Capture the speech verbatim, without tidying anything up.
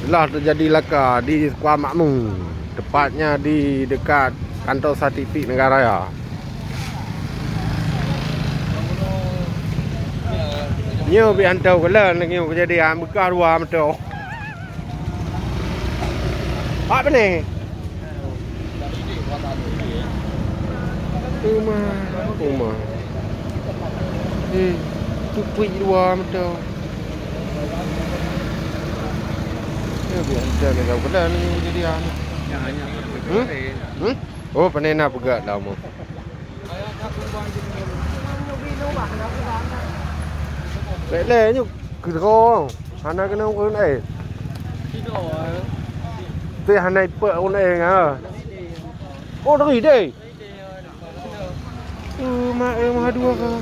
Telah terjadi laka di Sekolah Makmu, tepatnya di dekat kantor statistik negara raya. Nyoe bit hantom keulan nyoe kejadian beukah dua moto. Pat pane? Uma, uma. Eh, pui-pui dua moto. Ya, biasa dah kau kena ni jadi anu. Hmm? Hmm? Oh, pane na peugah lama. Lek leh nyu keudroe. Hana keuneuk ureueng laén. Teuh hana ipeuet ureueng laén, ha. Oh, dari deh. Eh, ma-, eh, mah dua ka.